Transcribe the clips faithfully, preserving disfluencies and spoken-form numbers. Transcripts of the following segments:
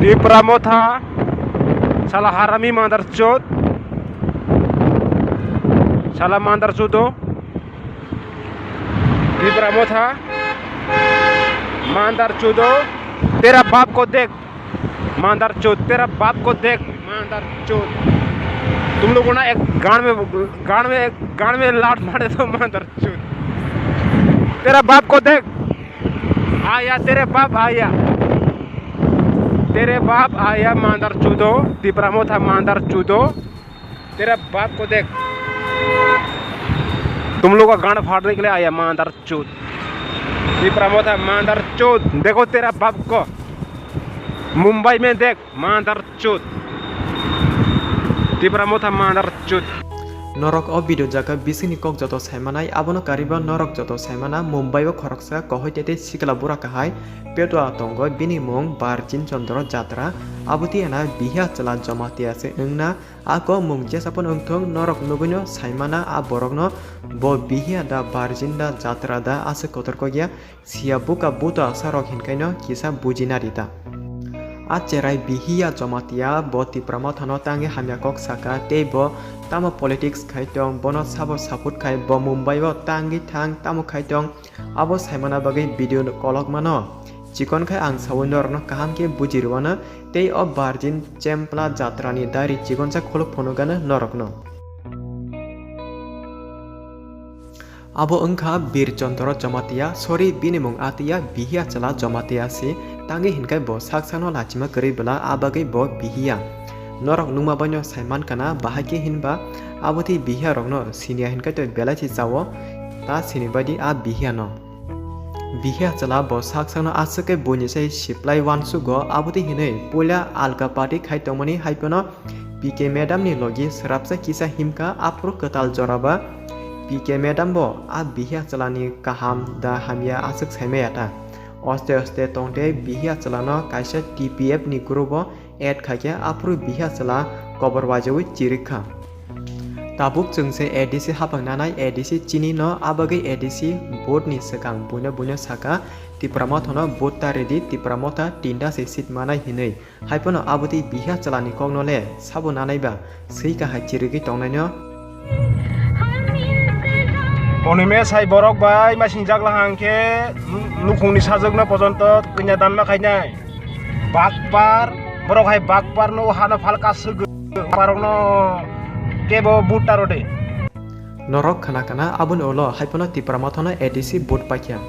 Tipra Motha, sala harami mandar chod, sala mandar chodo, Tipra Motha, mandar chodo, tera bap ko dekh, mandar chod, tera bap ko dekh, mandar chod. Tum logo na ek gaanv mein, gaanv mein, gaanv mein laat mare to mandar chod. Tera bap ko dekh. Aya, tere bap aya. Tere bap aya mandar chodo, Tipra Motha mandar chodo. Tera bap ko dekh. Tum logo ka gaanv phaad nikle aya mandar chod. Tipra Motha mandar chod. Dekho tera bap ko. Mumbai mein dekh mandar chod. Tipra Motha mandar chod. Norok o video jaga bisingni kok joto saimanai, abono kariba norok joto saimana Mumbai o khoroksa kohoi tete sikla bura kahai petwa tongo, bini mung Barjin Chandra Jatra, aboti ana Bihiya chwla Jamatia se wngna, a kok mung jesa pono wngthung norok nugwino saimana a borokno bo Bihiya da Barjin da Jatra da aswk kotor kok ya. Siya buka buto asarok hinkaino kisa bujina rita. A cherai Bihiya Jamatia bo Tipra Mothano tangwi hamya kok saka tei bo tamo politics khai tong, bono sabo support khai, bo Mumbai o tangwi thang tamo khai tong, abo saimana bagwi video kolokmano. Chikon khai ang sawi norokno kaham khe buji rwano tei o Barjin Chempla Jatrani dari chikonsa khuluk phunukgano norokno. Abo wngkha Bir Chandra Jamatia, sorry, bini mung Atia, Bihiya chwla Jamatia se, tangwi hinkhai bo sak sakno lachima kwrwi bwla, a bagwi bo Bihiya. Norok nukma baino sai mankha na, bahai khe hinba abotwi Bihiya rokno siniya hinkhai to belai se chao, ta sini baidi a Bihiya no. Bihiya chwla bo sak sakno aswk khe buini sai siplai uansugo, abotwi hinwi puila alka party khai tongmani hai phano P K madam ni logi swrapsa kisa himkha, aphuru kwtal jora ba P K madam bo a Bihiya chwla ni kaham da hamya aswk saimaya ta. Oste oste tongte Bihiya chwla no kaisa T P F ni group o add khaikhe, aphuru Bihiya chwla kobor wajaui chirikha. Tabuk chwng se A D C hapang nanai, A D C chini no, a bagwi A D C vote ni swkang buino buino saka, Tipra Motha no vote ta ridi, Tipra Motha tinta se seat manai hinwi. Hai phano abotwi Bihiya chwla ni kok no le sabo nanai ba, swi kahai chirigwi tongnai no. Onime sai borok bai ma singjak lahang khe nukhung ni sajwk no pojonto kanya dan ma khainai. Bakpar, borok hai bakpar no hano phalka swgwi, barok no kebo vote ta rode. Norok khna khna aboni ulo hai phano Tipra Motha no A D C vote paikha.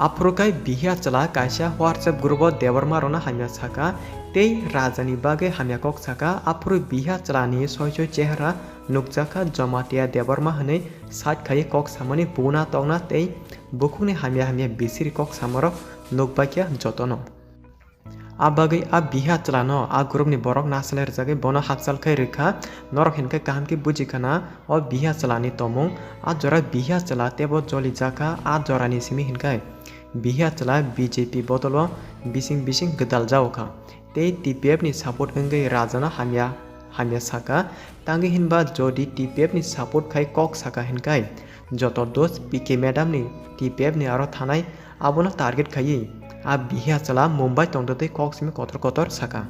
Aphuru khai Bihiya chwla kaisa WhatsApp group o Debbarma rokno hamya saka tei rajani bagwi hamya kok saka, aphuru Bihiya chwla ni soi soi chehra nukjakha Jamatia Debbarma hwnwi side khaiwi kok samani buna tokna tei bukhukni hamya hamya bisiri kok samarok nukbaikha jotono. A bagwi a Bihiya chwla no a group ni borok nasalai rwjagwi bono hakchal khai rwkha. Norok hinkhe kaham khe buji khana o Bihiya chwla ni tongmung. A jora Bihiya chwla tebo joli jakha, a jora ni simi hinkhe Bihiya chwla B J P bodol o bising bising gwdal jao kha. Tei T P F ni support wngwi rajano hamya hamya saka. Tangwi hinba jodi T P F ni support khai kok saka hinkhai, joto dos P K madam ni T P F ni aro thanai abono target khaiwi a Bihiya chwla Mumbai tongtwtwi kok simi kotor kotor saka.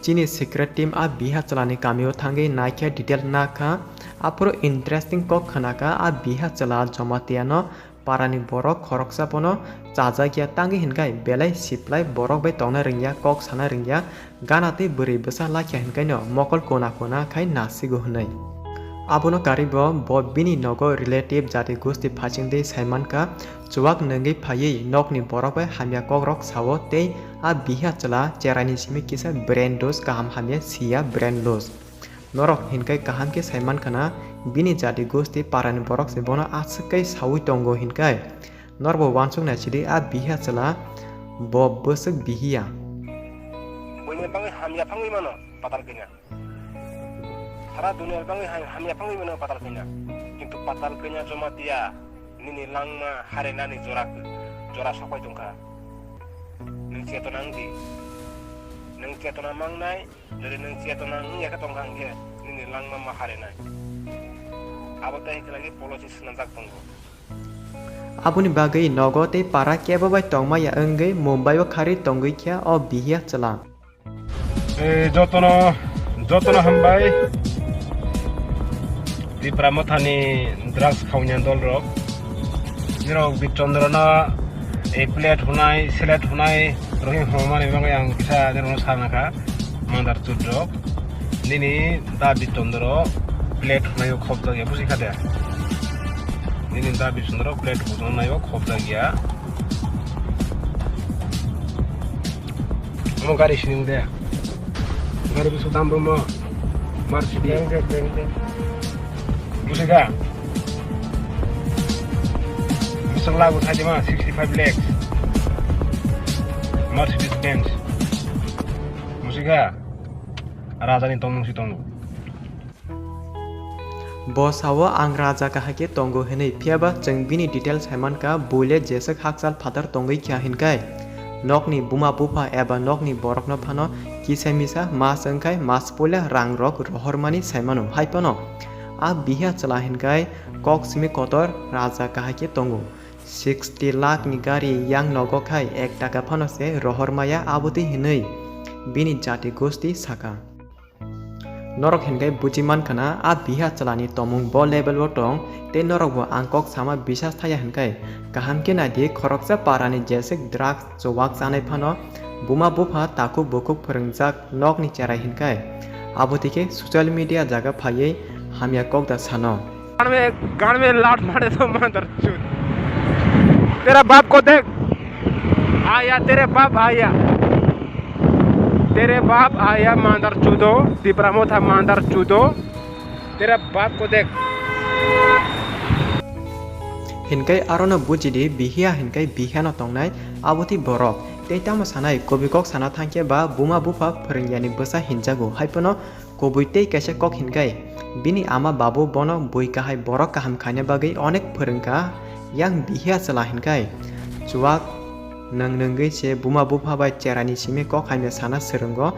Chini secret team a Bihiya chwla ni kamio thangwi naikhe detail nakha, aphuru interesting kok khnakha a Bihiya chwla Jamatia no parani borok khoroksa bono chajak ya tangwi hinkhai belai siplai borok bai tongna rwngya, kok sana rwngya, gana tei bwrwi bwsa lakya hinkhai no mokol kona kona khai nasigo hwnwi. Abono karwi bo, bo bini nogo relative jati gosti phachingtwi sai mankha, chuwak nungwi phaiwi nokni borok bai hamya kokrok sao tei a Bihiya chwla cheraini simi kisa brain dos kaham hamya siya brain dos. Norok hinkhai kaham khe sai mankha na, bini jati gosti parani borok se bono aswk kai saui tongo hinkhai. Norbo uansuk naisidi a Bihiya chwla bo bwswk Bihiya. Buini bangwi hamya phangwi mano patal kanya. Sara dunia bangwi ham-, hamya phangwi mano patal kanya. Kintu patal kanya Jamatia nini langma harenani jora, jora sopai tongkha. Nwng chetona wngdi. Nwng chetona mangnai. Jodi nwng chetona wngya khe tongkha hwnkhe nini langma ma harenai. Abo tei hwnkhe lagi policy swnamjak tongo. Aboni bagwi nogo tei para kebo bai tongmaya wngwi Mumbai o kharwi tongwi kha o bihiya chwla. Eh, jotono, jotono hambai. Tipra Mothani drugs khawnai dol rok. Nirok Bichandra no, eh, plate hunai, slate hunai, rohi homani bagwi ang kisa nirok no sana kha. Mandar chud rok. Nini da Bichandra plate hunai o khobjak ya, busi kha de. Nini da Bichandra plate hunai o khobjak ya. Omo gari sining de. Gari bisu dam romo. Mercedes. Beng, beng, beng, beng. Busi kha. Bising lagu thaidi ma sixty five lakhs. Mercedes Benz. Busi kha. Raja ni tongmung si tongo. Bo sao ang raja kahai khe tongo hwnwi, phiyaba chwng bini detail saimankha, buile jeswk hakchal phatar tongwi kha hinkai. Nokni buma bupha eba nokni borokno phano kisa misa mas wngkhai mas puila rangrok rohormani saimano. Haiphano a bihiya chwla hinkai kok simi kotor raja kahai khe tongo. Sixty lakh ni gari yang nogo khai ek taka phano se rohor maya abotwi hinwi bini jati gosti saka. Norok hinkai buji mankha na a biha chwlani tomung bo level o tong tei norok bo ang kok sama bisas thaya hinkai kaham khe naidi khoroksa parani jeswk drugs chuwak chanai phano buma bupha takhuk bukhuk phwrwngjak nokni cherai hinkai abotwi khe social media jaga phaiwi hamya kok da sano. गांड में, गांड में लात मारे तो मादर चोद। तेरा बाप को देख। आया, तेरे बाप आया। तेरे बाप आया, मादर चोदो। Tipra Motha मादर चोदो। तेरा बाप को देख। Hinkai arono bujidi bihiya hinkai bihiyano tongnai abotwi borok. Tei tamo sanai kobwi kok sana thangkhe ba buma bupha phwrwngyani bwsa hinjago. Haiphano Kubui tei kaisa kok hinkai, bini ama babu bono bui kahai borok kaham khaina bagwi onek phwrwngkha, yang bihiya chwla hinkai. Chuwak nwng nwngwi se buma bupha bai cherani simi kok hamya sana swrwngo,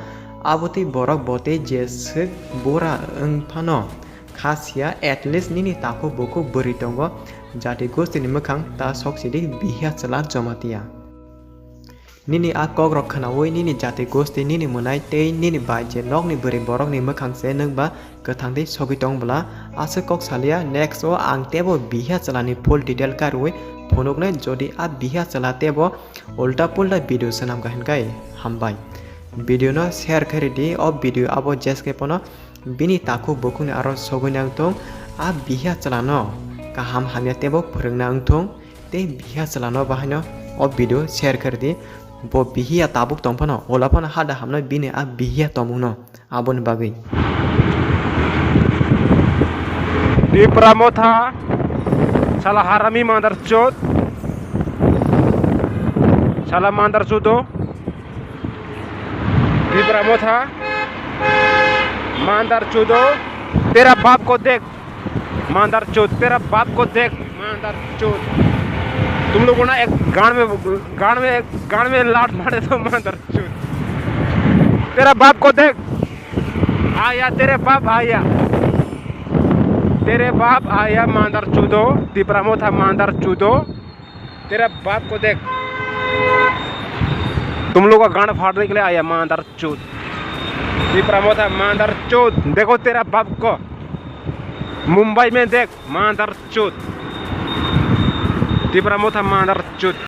abotwi borok bo tei jeswk bura wng phano kha siya, at least nini takhuk bukhuk bwrwi tongo, jati gostini mwkhang ta sok sidi bihiya chwla Jamatia. Nini a kokrok khwnaui nini jati gosti, nini mwnai tei nini bai je nokni bwrwi borokni mwkhang se nwng ba kwthang tei sogwi tong bwla. Aswk kok salia, next o ang teibo bihiya chwlani full detail karwi phunuknai, jodi a bihiya chwla teibo ulta pulta video swnam kha hinkai hambai. Video no share khairi di, o video abo jeske pono bini takhuk bukhukni aro sogwi nang thung, a bihiya chwlano kaham hamya teibo phwrwngna wng thung. Tei bihiya chwlano bahaino o video share khairi di. Bo bihiya tabuk tong phano, ola phano hada hamnai bini a bihiya tongmungno aboni bagwi. Tipra Motha, sala harami mandar chot, sala mandar chodo, Tipra Motha, mandar chodo, tera baap ko dekh. मादरचोद, तेरा बाप को देख, मादरचोद। तुम लोगों ना एक गांड में, गांड में, गांड में लात मारे तो मादरचोद। तेरा बाप को देख, आया, तेरे बाप आया, तेरे बाप आया, मादरचोदो, तिपरा मोथा मादरचोदो। तेरा बाप को देख। तुम लोग का गांड फाड़ने के लिए आया, मादरचोद। तिपरा मोथा मादरचोद। देखो तेरा बाप को। मुंबई में देख, मादरचोद। तिपरा मोथा मादरचोद।